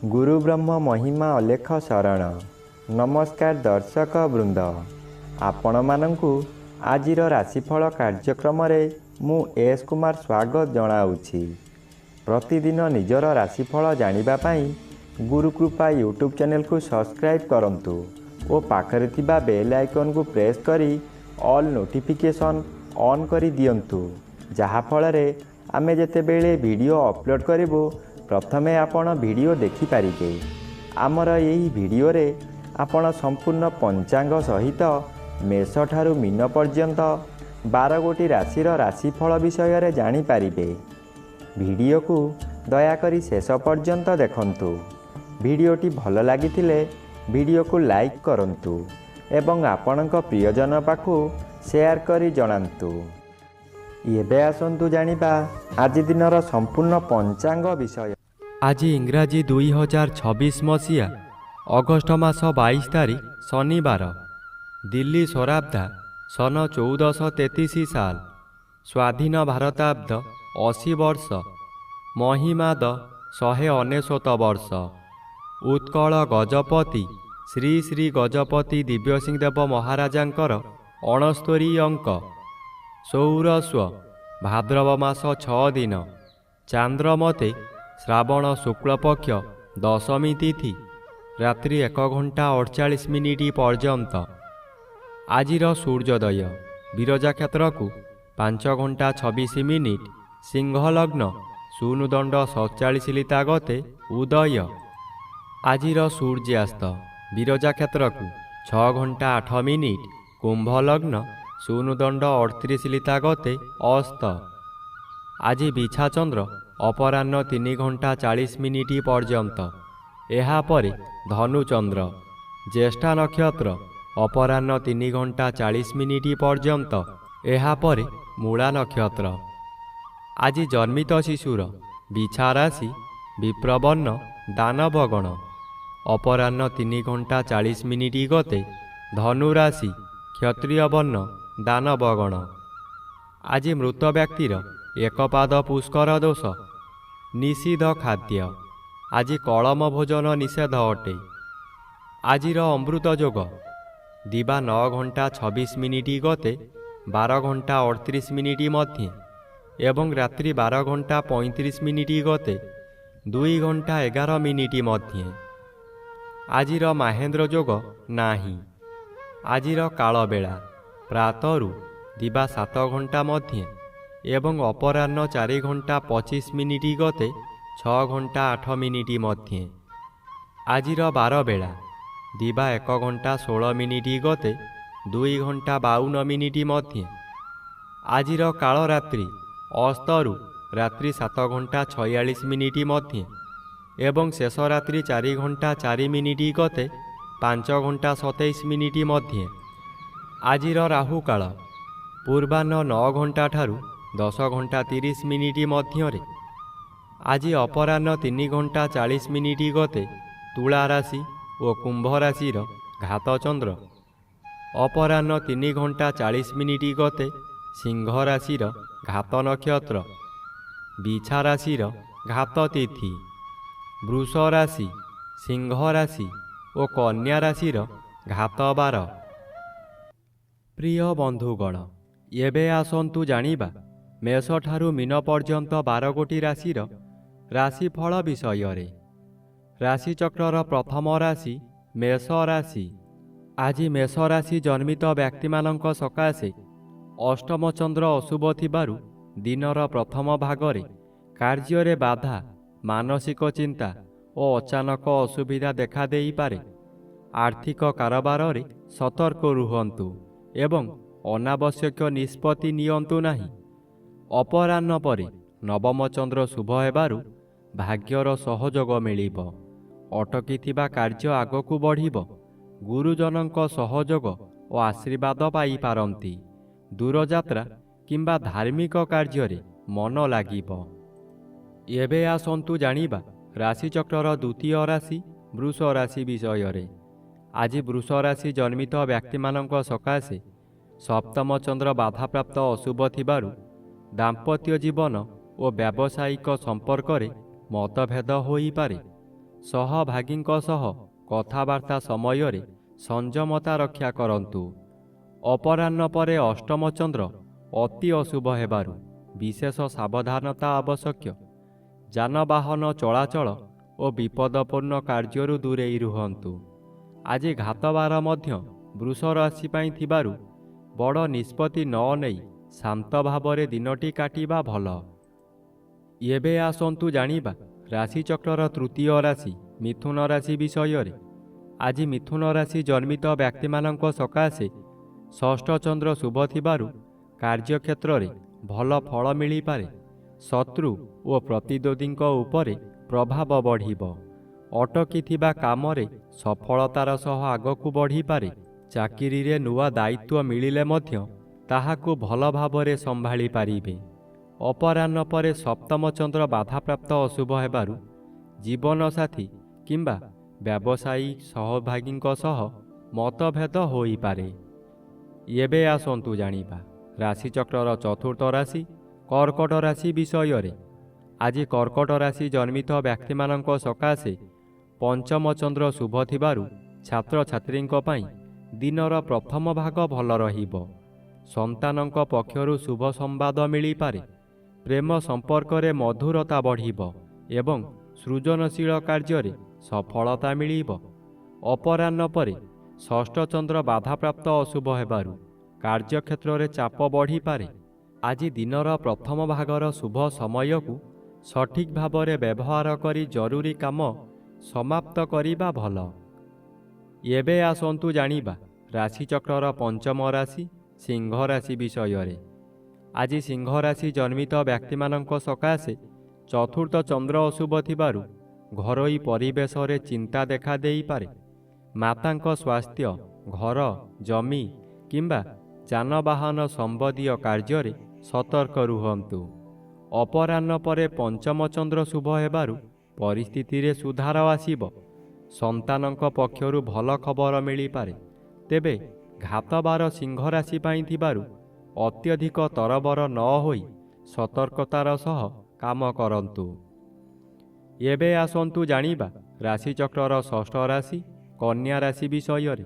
ଗୁରୁ ବ୍ରହ୍ମ ମହିମା ଅଲେଖ ଶରଣ। ନମସ୍କାର ଦର୍ଶକ ବୃନ୍ଦ, ଆପଣମାନଙ୍କୁ ଆଜିର ରାଶିଫଳ କାର୍ଯ୍ୟକ୍ରମରେ ମୁଁ ଏସ୍ କୁମାର ସ୍ୱାଗତ ଜଣାଉଛି। ପ୍ରତିଦିନ ନିଜର ରାଶିଫଳ ଜାଣିବା ପାଇଁ ଗୁରୁକୃପା ୟୁଟ୍ୟୁବ୍ ଚ୍ୟାନେଲକୁ ସବସ୍କ୍ରାଇବ୍ କରନ୍ତୁ ଓ ପାଖରେ ଥିବା ବେଲ୍ ଆଇକନ୍କୁ ପ୍ରେସ୍ କରି ଅଲ୍ ନୋଟିଫିକେସନ୍ ଅନ୍ କରିଦିଅନ୍ତୁ, ଯାହାଫଳରେ ଆମେ ଯେତେବେଳେ ଭିଡ଼ିଓ ଅପଲୋଡ଼ କରିବୁ ପ୍ରଥମେ ଆପଣ ଭିଡ଼ିଓ ଦେଖିପାରିବେ। ଆମର ଏହି ଭିଡ଼ିଓରେ ଆପଣ ସମ୍ପୂର୍ଣ୍ଣ ପଞ୍ଚାଙ୍ଗ ସହିତ ମେଷଠାରୁ ମୀନ ପର୍ଯ୍ୟନ୍ତ 12 ଗୋଟି ରାଶିର ରାଶିଫଳ ବିଷୟରେ ଜାଣିପାରିବେ। ଭିଡ଼ିଓକୁ ଦୟାକରି ଶେଷ ପର୍ଯ୍ୟନ୍ତ ଦେଖନ୍ତୁ। ଭିଡ଼ିଓଟି ଭଲ ଲାଗିଥିଲେ ଭିଡ଼ିଓକୁ ଲାଇକ୍ କରନ୍ତୁ ଏବଂ ଆପଣଙ୍କ ପ୍ରିୟଜନ ପାଖକୁ ସେୟାର କରି ଜଣାନ୍ତୁ। ଏବେ ଆସନ୍ତୁ ଜାଣିବା ଆଜି ଦିନର ସମ୍ପୂର୍ଣ୍ଣ ପଞ୍ଚାଙ୍ଗ ବିଷୟ। ଆଜି ଇଂରାଜୀ 2026 ମସିହା ଅଗଷ୍ଟ ମାସ 22 ତାରିଖ ଶନିବାର, ଦିଲ୍ଲୀ ସ୍ୱରାବ୍ଧା ସନ 1433 ସାଲ, ସ୍ୱାଧୀନ ଭାରତାବ୍ଦ 80 ବର୍ଷ, ମହିମାଦ 199 ବର୍ଷ। ଉତ୍କଳ ଗଜପତି ଶ୍ରୀ ଶ୍ରୀ ଗଜପତି ଦିବ୍ୟସିଂହ ଦେବ ମହାରାଜାଙ୍କର 69 ଅଙ୍କ। ସୌରସ୍ୱ ଭାଦ୍ରବ ମାସ 6 ଦିନ, ଚାନ୍ଦ୍ରମତେ ଶ୍ରାବଣ ଶୁକ୍ଳପକ୍ଷ ଦଶମୀ ତିଥି ରାତ୍ରି 1 ଘଣ୍ଟା 48 ମିନିଟ୍ ପର୍ଯ୍ୟନ୍ତ। ଆଜିର ସୂର୍ଯ୍ୟୋଦୟ ବିରଜା କ୍ଷେତ୍ରକୁ 5 ଘଣ୍ଟା 26 ମିନିଟ୍, ସିଂହଲଗ୍ନ ଶୂନ ଦଣ୍ଡ 47 ଲିତାଗତେ ଉଦୟ। ଆଜିର ସୂର୍ଯ୍ୟାସ୍ତ ବିରଜା କ୍ଷେତ୍ରକୁ 6 ଘଣ୍ଟା 8 ମିନିଟ୍, କୁମ୍ଭଲଗ୍ନ ଶୂନ ଦଣ୍ଡ 38 ଲିତାଗତେ ଅସ୍ତ। ଆଜି ବିଛାଚନ୍ଦ୍ର ଅପରାହ୍ନ 3 ଘଣ୍ଟା 40 ମିନିଟ୍ ପର୍ଯ୍ୟନ୍ତ, ଏହାପରେ ଧନୁଚନ୍ଦ୍ର। ଜ୍ୟେଷ୍ଠା ନକ୍ଷତ୍ର ଅପରାହ୍ନ 3 ଘଣ୍ଟା 40 ମିନିଟ୍ ପର୍ଯ୍ୟନ୍ତ, ଏହାପରେ ମୂଳା ନକ୍ଷତ୍ର। ଆଜି ଜନ୍ମିତ ଶିଶୁର ବିଛା ରାଶି, ବିପ୍ରବର୍ଣ୍ଣ, ଦାନବଗଣ। ଅପରାହ୍ନ 3 ଘଣ୍ଟା 40 ମିନିଟ୍ ଗତେ ଧନୁରାଶି, କ୍ଷତ୍ରିୟ ବର୍ଣ୍ଣ, ଦାନବଗଣ। ଆଜି ମୃତ ବ୍ୟକ୍ତିର ଏକପାଦ ପୁଷ୍କର ଦୋଷ। ନିଷିଦ୍ଧ ଖାଦ୍ୟ ଆଜି କଳମ ଭୋଜନ ନିଷେଧ ଅଟେ। ଆଜିର ଅମୃତ ଯୋଗ ଦିବା 9 ଘଣ୍ଟା 26 ମିନିଟ୍ ଗତେ 12 ଘଣ୍ଟା 38 ମିନିଟ୍ ମଧ୍ୟେ ଏବଂ ରାତ୍ରି 12 ଘଣ୍ଟା 35 ମିନିଟ୍ ଗତେ 2 ଘଣ୍ଟା 11 ମିନିଟ୍ ମଧ୍ୟେ। ଆଜିର ମାହେନ୍ଦ୍ର ଯୋଗ ନାହିଁ। ଆଜିର କାଳବେଳା ପ୍ରାତରୁ ଦିବା 7 ଘଣ୍ଟା ମଧ୍ୟେ ଏବଂ ଅପରାହ୍ନ 4 ଘଣ୍ଟା 25 ମିନିଟ୍ ଗତେ 6 ଘଣ୍ଟା 8 ମିନିଟ୍ ମଧ୍ୟେ। ଆଜିର ବାରବେଳା ଦିବା 1 ଘଣ୍ଟା 16 ମିନିଟ୍ ଗତେ 2 ଘଣ୍ଟା 52 ମିନିଟ୍ ମଧ୍ୟେ। ଆଜିର କାଳରାତ୍ରି ଅସ୍ତରୁ ରାତ୍ରି 7 ଘଣ୍ଟା 46 ମିନିଟ୍ ମଧ୍ୟେ ଏବଂ ଶେଷ ରାତ୍ରି 4 ଘଣ୍ଟା 4 ମିନିଟ୍ ଗତେ 5 ଘଣ୍ଟା 27 ମିନିଟ୍ ମଧ୍ୟେ। ଆଜିର ରାହୁକାଳ ପୂର୍ବାହ୍ନ 9 ଘଣ୍ଟା ଠାରୁ 10 ଘଣ୍ଟା 30 ମିନିଟ୍ ମଧ୍ୟରେ। ଆଜି ଅପରାହ୍ନ 3 ଘଣ୍ଟା 40 ମିନିଟ୍ ଗତେ ତୁଳା ରାଶି ଓ କୁମ୍ଭ ରାଶିର ଘାତଚନ୍ଦ୍ର। ଅପରାହ୍ନ 3 ଘଣ୍ଟା 40 ମିନିଟ୍ ଗତେ ସିଂହ ରାଶିର ଘାତ ନକ୍ଷତ୍ର, ବିଛା ରାଶିର ଘାତ ତିଥି, ବୃଷ ରାଶି, ସିଂହ ରାଶି ଓ କନ୍ୟା ରାଶିର ଘାତବାର। ପ୍ରିୟ ବନ୍ଧୁଗଣ, ଏବେ ଆସନ୍ତୁ ଜାଣିବା ମେଷଠାରୁ ମୀନ ପର୍ଯ୍ୟନ୍ତ 12 ଗୋଟି ରାଶିର ରାଶିଫଳ ବିଷୟରେ। ରାଶିଚକ୍ରର ପ୍ରଥମ ରାଶି ମେଷ ରାଶି। ଆଜି ମେଷ ରାଶି ଜନ୍ମିତ ବ୍ୟକ୍ତିମାନଙ୍କ ସକାଶେ ଅଷ୍ଟମ ଚନ୍ଦ୍ର ଅଶୁଭ ଥିବାରୁ ଦିନର ପ୍ରଥମ ଭାଗରେ କାର୍ଯ୍ୟରେ ବାଧା, ମାନସିକ ଚିନ୍ତା ଓ ଅଚାନକ ଅସୁବିଧା ଦେଖାଦେଇପାରେ। ଆର୍ଥିକ କାରବାରରେ ସତର୍କ ରୁହନ୍ତୁ ଏବଂ ଅନାବଶ୍ୟକ ନିଷ୍ପତ୍ତି ନିଅନ୍ତୁ ନାହିଁ। ଅପରାହ୍ନ ପରେ ନବମ ଚନ୍ଦ୍ର ଶୁଭ ହେବାରୁ ଭାଗ୍ୟର ସହଯୋଗ ମିଳିବ। ଅଟକିଥିବା କାର୍ଯ୍ୟ ଆଗକୁ ବଢ଼ିବ। ଗୁରୁଜନଙ୍କ ସହଯୋଗ ଓ ଆଶୀର୍ବାଦ ପାଇପାରନ୍ତି। ଦୂରଯାତ୍ରା କିମ୍ବା ଧାର୍ମିକ କାର୍ଯ୍ୟରେ ମନ ଲାଗିବ। ଏବେ ଆସନ୍ତୁ ଜାଣିବା ରାଶିଚକ୍ରର ଦ୍ୱିତୀୟ ରାଶି ବୃଷ ରାଶି ବିଷୟରେ। ଆଜି ବୃଷ ରାଶି ଜନ୍ମିତ ବ୍ୟକ୍ତିମାନଙ୍କ ସକାଶେ ସପ୍ତମ ଚନ୍ଦ୍ର ବାଧାପ୍ରାପ୍ତ ଅଶୁଭ ଥିବାରୁ ଦାମ୍ପତ୍ୟ ଜୀବନ ଓ ବ୍ୟାବସାୟିକ ସମ୍ପର୍କରେ ମତଭେଦ ହୋଇପାରେ। ସହଭାଗୀଙ୍କ ସହ କଥାବାର୍ତ୍ତା ସମୟରେ ସଂଯମତା ରକ୍ଷା କରନ୍ତୁ। ଅପରାହ୍ନ ପରେ ଅଷ୍ଟମ ଚନ୍ଦ୍ର ଅତି ଅଶୁଭ ହେବାରୁ ବିଶେଷ ସାବଧାନତା ଆବଶ୍ୟକ। ଯାନବାହନ ଚଳାଚଳ ଓ ବିପଦପୂର୍ଣ୍ଣ କାର୍ଯ୍ୟରୁ ଦୂରେଇ ରୁହନ୍ତୁ। ଆଜି ଘାତବାର ମଧ୍ୟ ବୃଷ ରାଶି ପାଇଁ ଥିବାରୁ ବଡ଼ ନିଷ୍ପତ୍ତି ନ ନେଇ ଶାନ୍ତ ଭାବରେ ଦିନଟି କାଟିବା ଭଲ। ଏବେ ଆସନ୍ତୁ ଜାଣିବା ରାଶିଚକ୍ରର ତୃତୀୟ ରାଶି ମିଥୁନ ରାଶି ବିଷୟରେ। ଆଜି ମିଥୁନ ରାଶି ଜନ୍ମିତ ବ୍ୟକ୍ତିମାନଙ୍କ ସକାଶେ ଷଷ୍ଠ ଚନ୍ଦ୍ର ଶୁଭ ଥିବାରୁ କାର୍ଯ୍ୟକ୍ଷେତ୍ରରେ ଭଲ ଫଳ ମିଳିପାରେ। ଶତ୍ରୁ ଓ ପ୍ରତିଦ୍ୱନ୍ଦ୍ୱୀଙ୍କ ଉପରେ ପ୍ରଭାବ ବଢ଼ିବ। ଅଟକିଥିବା କାମରେ ସଫଳତାର ସହ ଆଗକୁ ବଢ଼ିପାରେ। ଚାକିରିରେ ନୂଆ ଦାୟିତ୍ୱ ମିଳିଲେ ମଧ୍ୟ ତାହାକୁ ଭଲ ଭାବରେ ସମ୍ଭାଳି ପାରିବେ। ଅପରାହ୍ନ ପରେ ସପ୍ତମ ଚନ୍ଦ୍ର ବାଧାପ୍ରାପ୍ତ ଅଶୁଭ ହେବାରୁ ଜୀବନସାଥୀ କିମ୍ବା ବ୍ୟବସାୟୀ ସହଭାଗୀଙ୍କ ସହ ମତଭେଦ ହୋଇପାରେ। ଏବେ ଆସନ୍ତୁ ଜାଣିବା ରାଶିଚକ୍ରର ଚତୁର୍ଥ ରାଶି କର୍କଟ ରାଶି ବିଷୟରେ। ଆଜି କର୍କଟ ରାଶି ଜନ୍ମିତ ବ୍ୟକ୍ତିମାନଙ୍କ ସକାଶେ ପଞ୍ଚମ ଚନ୍ଦ୍ର ଶୁଭ ଥିବାରୁ ଛାତ୍ରଛାତ୍ରୀଙ୍କ ପାଇଁ ଦିନର ପ୍ରଥମ ଭାଗ ଭଲ ରହିବ। ସନ୍ତାନଙ୍କ ପକ୍ଷରୁ ଶୁଭ ସମ୍ବାଦ ମିଳିପାରେ। ପ୍ରେମ ସମ୍ପର୍କରେ ମଧୁରତା ବଢ଼ିବ ଏବଂ ସୃଜନଶୀଳ କାର୍ଯ୍ୟରେ ସଫଳତା ମିଳିବ। ଅପରାହ୍ନ ପରେ ଷଷ୍ଠ ଚନ୍ଦ୍ର ବାଧାପ୍ରାପ୍ତ ଅଶୁଭ ହେବାରୁ କାର୍ଯ୍ୟକ୍ଷେତ୍ରରେ ଚାପ ବଢ଼ିପାରେ। ଆଜି ଦିନର ପ୍ରଥମ ଭାଗର ଶୁଭ ସମୟକୁ ସଠିକ୍ ଭାବରେ ବ୍ୟବହାର କରି ଜରୁରୀ କାମ ସମାପ୍ତ କରିବା ଭଲ। ଏବେ ଆସନ୍ତୁ ଜାଣିବା ରାଶିଚକ୍ରର ପଞ୍ଚମ ରାଶି ସିଂହ ରାଶି ବିଷୟରେ। ଆଜି ସିଂହ ରାଶି ଜନ୍ମିତ ବ୍ୟକ୍ତିମାନଙ୍କ ସକାଶେ ଚତୁର୍ଥ ଚନ୍ଦ୍ର ଅଶୁଭ ଥିବାରୁ ଘରୋଇ ପରିବେଶରେ ଚିନ୍ତା ଦେଖା ଦେଇପାରେ। ମାତାଙ୍କ ସ୍ୱାସ୍ଥ୍ୟ, ଘର, ଜମି କିମ୍ବା ଯାନବାହନ ସମ୍ବନ୍ଧୀୟ କାର୍ଯ୍ୟରେ ସତର୍କ ରୁହନ୍ତୁ। ଅପରାହ୍ନ ପରେ ପଞ୍ଚମ ଚନ୍ଦ୍ର ଶୁଭ ହେବାରୁ ପରିସ୍ଥିତିରେ ସୁଧାର ଆସିବ। ସନ୍ତାନଙ୍କ ପକ୍ଷରୁ ଭଲ ଖବର ମିଳିପାରେ। ତେବେ ଘାତବାର ସିଂହ ରାଶି ପାଇଁ ଥିବାରୁ ଅତ୍ୟଧିକ ତରବର ନ ହୋଇ ସତର୍କତାର ସହ କାମ କରନ୍ତୁ। ଏବେ ଆସନ୍ତୁ ଜାଣିବା ରାଶିଚକ୍ରର ଷଷ୍ଠ ରାଶି କନ୍ୟା ରାଶି ବିଷୟରେ।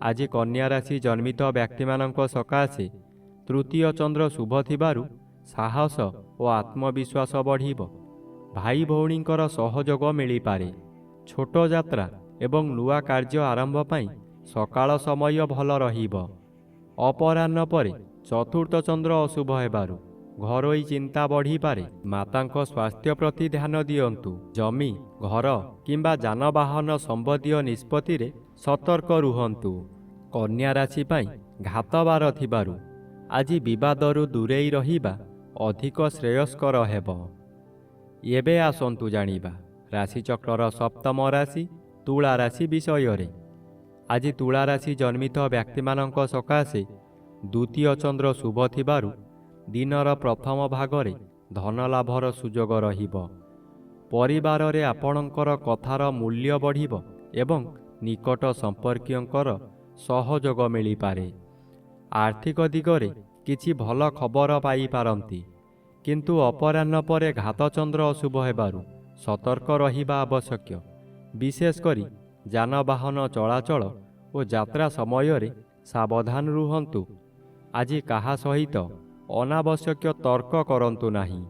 ଆଜି କନ୍ୟା ରାଶି ଜନ୍ମିତ ବ୍ୟକ୍ତିମାନଙ୍କ ସକାଶେ ତୃତୀୟ ଚନ୍ଦ୍ର ଶୁଭ ଥିବାରୁ ସାହସ ଓ ଆତ୍ମବିଶ୍ୱାସ ବଢ଼ିବ। ଭାଇ ଭଉଣୀଙ୍କର ସହଯୋଗ ମିଳିପାରେ। ଛୋଟ ଯାତ୍ରା ଏବଂ ନୂଆ କାର୍ଯ୍ୟ ଆରମ୍ଭ ପାଇଁ ସକାଳ ସମୟ ଭଲ ରହିବ। ଅପରାହ୍ନ ପରେ ଚତୁର୍ଥ ଚନ୍ଦ୍ର ଅଶୁଭ ହେବାରୁ ଘରୋଇ ଚିନ୍ତା ବଢ଼ିପାରେ। ମାତାଙ୍କ ସ୍ୱାସ୍ଥ୍ୟ ପ୍ରତି ଧ୍ୟାନ ଦିଅନ୍ତୁ। ଜମି, ଘର କିମ୍ବା ଯାନବାହନ ସମ୍ବନ୍ଧୀୟ ନିଷ୍ପତ୍ତିରେ ସତର୍କ ରୁହନ୍ତୁ। କନ୍ୟା ରାଶି ପାଇଁ ଘାତବାର ଥିବାରୁ ଆଜି ବିବାଦରୁ ଦୂରେଇ ରହିବା ଅଧିକ ଶ୍ରେୟସ୍କର ହେବ। ଏବେ ଆସନ୍ତୁ ଜାଣିବା ରାଶିଚକ୍ରର ସପ୍ତମ ରାଶି ତୁଳା ରାଶି ବିଷୟରେ। ଆଜି ତୁଳା ରାଶି ଜନ୍ମିତ ବ୍ୟକ୍ତିମାନଙ୍କ ସକାଶେ ଦ୍ୱିତୀୟ ଚନ୍ଦ୍ର ଶୁଭ ଥିବାରୁ ଦିନର ପ୍ରଥମ ଭାଗରେ ଧନଲାଭର ସୁଯୋଗ ରହିବ। ପରିବାରରେ ଆପଣଙ୍କର କଥାର ମୂଲ୍ୟ ବଢ଼ିବ ଏବଂ ନିକଟ ସମ୍ପର୍କୀୟଙ୍କର ସହଯୋଗ ମିଳିପାରେ। ଆର୍ଥିକ ଦିଗରେ କିଛି ଭଲ ଖବର ପାଇପାରନ୍ତି, କିନ୍ତୁ ଅପରାହ୍ନ ପରେ ଘାତଚନ୍ଦ୍ର ଅଶୁଭ ହେବାରୁ ସତର୍କ ରହିବା ଆବଶ୍ୟକ। ବିଶେଷ କରି ଯାନବାହନ ଚଳାଚଳ ଓ ଯାତ୍ରା ସମୟରେ ସାବଧାନ ରୁହନ୍ତୁ। ଆଜି କାହା ସହିତ ଅନାବଶ୍ୟକ ତର୍କ କରନ୍ତୁ ନାହିଁ।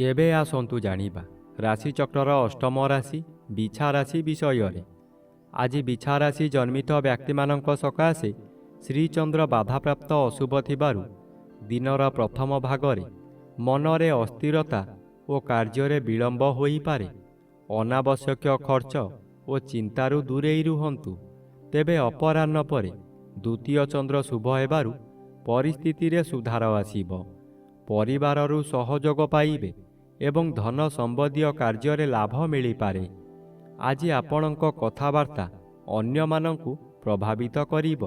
ଏବେ ଆସନ୍ତୁ ଜାଣିବା ରାଶିଚକ୍ରର ଅଷ୍ଟମ ରାଶି ବିଛା ରାଶି ବିଷୟରେ। ଆଜି ବିଛା ରାଶି ଜନ୍ମିତ ବ୍ୟକ୍ତିମାନଙ୍କ ସକାଶେ ଶ୍ରୀଚନ୍ଦ୍ର ବାଧାପ୍ରାପ୍ତ ଅଶୁଭ ଥିବାରୁ ଦିନର ପ୍ରଥମ ଭାଗରେ ମନରେ ଅସ୍ଥିରତା ଓ କାର୍ଯ୍ୟରେ ବିଳମ୍ବ ହୋଇପାରେ। ଅନାବଶ୍ୟକ ଖର୍ଚ୍ଚ ଓ ଚିନ୍ତାରୁ ଦୂରେଇ ରୁହନ୍ତୁ। ତେବେ ଅପରାହ୍ନ ପରେ ଦ୍ୱିତୀୟ ଚନ୍ଦ୍ର ଶୁଭ ହେବାରୁ ପରିସ୍ଥିତିରେ ସୁଧାର ଆସିବ। ପରିବାରରୁ ସହଯୋଗ ପାଇବେ ଏବଂ ଧନ ସମ୍ବନ୍ଧୀୟ କାର୍ଯ୍ୟରେ ଲାଭ ମିଳିପାରେ। ଆଜି ଆପଣଙ୍କ କଥାବାର୍ତ୍ତା ଅନ୍ୟମାନଙ୍କୁ ପ୍ରଭାବିତ କରିବ।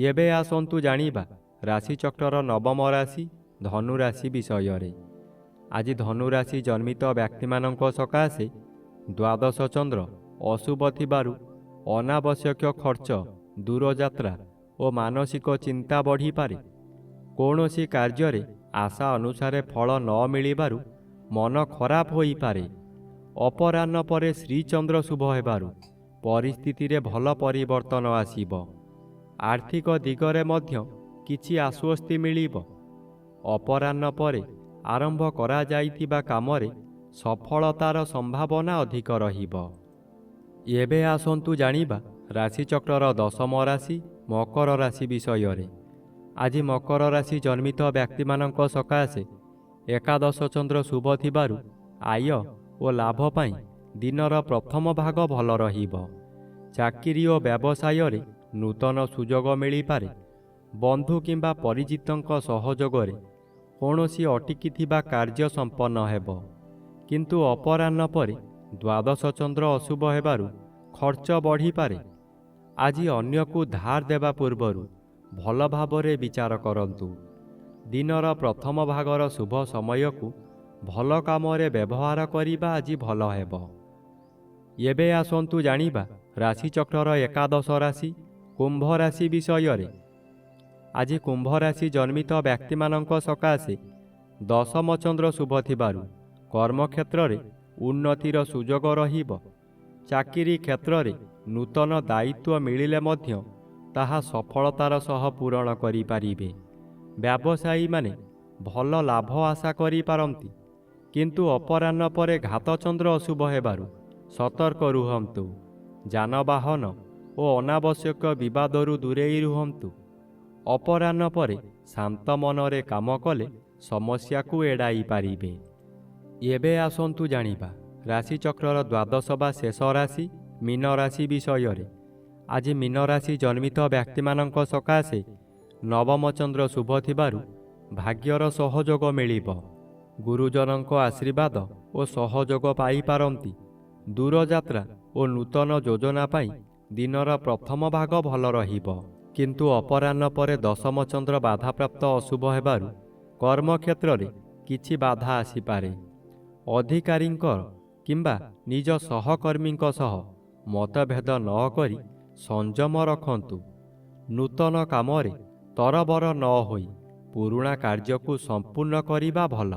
ଏବେ ଆସନ୍ତୁ ଜାଣିବା ରାଶିଚକ୍ରର ନବମ ରାଶି ଧନୁରାଶି ବିଷୟରେ। ଆଜି ଧନୁରାଶି ଜନ୍ମିତ ବ୍ୟକ୍ତିମାନଙ୍କ ସକାଶେ ଦ୍ୱାଦଶ ଚନ୍ଦ୍ର ଅଶୁଭ ଥିବାରୁ ଅନାବଶ୍ୟକ ଖର୍ଚ୍ଚ, ଦୂରଯାତ୍ରା ଓ ମାନସିକ ଚିନ୍ତା ବଢ଼ିପାରେ। କୌଣସି କାର୍ଯ୍ୟରେ ଆଶା ଅନୁସାରେ ଫଳ ନ ମିଳିବାରୁ ମନ ଖରାପ ହୋଇପାରେ। ଅପରାହ୍ନ ପରେ ଶ୍ରୀଚନ୍ଦ୍ର ଶୁଭ ହେବାରୁ ପରିସ୍ଥିତିରେ ଭଲ ପରିବର୍ତ୍ତନ ଆସିବ। ଆର୍ଥିକ ଦିଗରେ ମଧ୍ୟ କିଛି ଆଶ୍ୱସ୍ତି ମିଳିବ। ଅପରାହ୍ନ ପରେ ଆରମ୍ଭ କରାଯାଇଥିବା କାମରେ ସଫଳତାର ସମ୍ଭାବନା ଅଧିକ ରହିବ। ଏବେ ଆସନ୍ତୁ ଜାଣିବା ରାଶିଚକ୍ରର ଦଶମ ରାଶି ମକର ରାଶି ବିଷୟରେ। ଆଜି ମକର ରାଶି ଜନ୍ମିତ ବ୍ୟକ୍ତିମାନଙ୍କ ସକାଶେ ଏକାଦଶ ଚନ୍ଦ୍ର ଶୁଭ ଥିବାରୁ ଆୟ ଓ ଲାଭ ପାଇଁ ଦିନର ପ୍ରଥମ ଭାଗ ଭଲ ରହିବ। ଚାକିରି ଓ ବ୍ୟବସାୟରେ ନୂତନ ସୁଯୋଗ ମିଳିପାରେ। ବନ୍ଧୁ କିମ୍ବା ପରିଚିତଙ୍କ ସହଯୋଗରେ କୌଣସି ଅଟକିଥିବା କାର୍ଯ୍ୟ ସମ୍ପନ୍ନ ହେବ। କିନ୍ତୁ ଅପରାହ୍ନ ପରେ ଦ୍ୱାଦଶ ଚନ୍ଦ୍ର ଅଶୁଭ ହେବାରୁ ଖର୍ଚ୍ଚ ବଢ଼ିପାରେ। ଆଜି ଅନ୍ୟକୁ ଧାର ଦେବା ପୂର୍ବରୁ ଭଲ ଭାବରେ ବିଚାର କରନ୍ତୁ। ଦିନର ପ୍ରଥମ ଭାଗର ଶୁଭ ସମୟକୁ ଭଲ କାମରେ ବ୍ୟବହାର କରିବା ଆଜି ଭଲ ହେବ। ଏବେ ଆସନ୍ତୁ ଜାଣିବା ରାଶିଚକ୍ରର ଏକାଦଶ ରାଶି କୁମ୍ଭ ରାଶି ବିଷୟରେ। ଆଜି କୁମ୍ଭ ରାଶି ଜନ୍ମିତ ବ୍ୟକ୍ତିମାନଙ୍କ ସକାଶେ ଦଶମ ଚନ୍ଦ୍ର ଶୁଭ ଥିବାରୁ କର୍ମକ୍ଷେତ୍ରରେ ଉନ୍ନତିର ସୁଯୋଗ ରହିବ। ଚାକିରି କ୍ଷେତ୍ରରେ ନୂତନ ଦାୟିତ୍ୱ ମିଳିଲେ ମଧ୍ୟ ତାହା ସଫଳତାର ସହ ପୂରଣ କରିପାରିବେ। ବ୍ୟବସାୟୀମାନେ ଭଲ ଲାଭ ଆଶା କରିପାରନ୍ତି, କିନ୍ତୁ ଅପରାହ୍ନ ପରେ ଘାତଚନ୍ଦ୍ର ଅଶୁଭ ହେବାରୁ ସତର୍କ ରୁହନ୍ତୁ। ଯାନବାହନ ଓ ଅନାବଶ୍ୟକ ବିବାଦରୁ ଦୂରେଇ ରୁହନ୍ତୁ। ଅପରାହ୍ନ ପରେ ଶାନ୍ତ ମନରେ କାମ କଲେ ସମସ୍ୟାକୁ ଏଡ଼ାଇ ପାରିବେ। ଏବେ ଆସନ୍ତୁ ଜାଣିବା ରାଶିଚକ୍ରର ଦ୍ୱାଦଶ ବା ଶେଷ ରାଶି ମୀନ ରାଶି ବିଷୟରେ। ଆଜି ମୀନ ରାଶି ଜନ୍ମିତ ବ୍ୟକ୍ତିମାନଙ୍କ ସକାଶେ ନବମ ଚନ୍ଦ୍ର ଶୁଭ ଥିବାରୁ ଭାଗ୍ୟର ସହଯୋଗ ମିଳିବ। ଗୁରୁଜନଙ୍କ ଆଶୀର୍ବାଦ ଓ ସହଯୋଗ ପାଇପାରନ୍ତି। ଦୂରଯାତ୍ରା ଓ ନୂତନ ଯୋଜନା ପାଇଁ ଦିନର ପ୍ରଥମ ଭାଗ ଭଲ ରହିବ। କିନ୍ତୁ ଅପରାହ୍ନ ପରେ ଦଶମ ଚନ୍ଦ୍ର ବାଧାପ୍ରାପ୍ତ ଅଶୁଭ ହେବାରୁ କର୍ମକ୍ଷେତ୍ରରେ କିଛି ବାଧା ଆସିପାରେ। ଅଧିକାରୀଙ୍କ କିମ୍ବା ନିଜ ସହକର୍ମୀଙ୍କ ସହ ମତଭେଦ ନ କରି ସଂଯମ ରଖନ୍ତୁ। ନୂତନ କାମରେ ତରବର ନ ହୋଇ ପୁରୁଣା କାର୍ଯ୍ୟକୁ ସମ୍ପୂର୍ଣ୍ଣ କରିବା ଭଲ।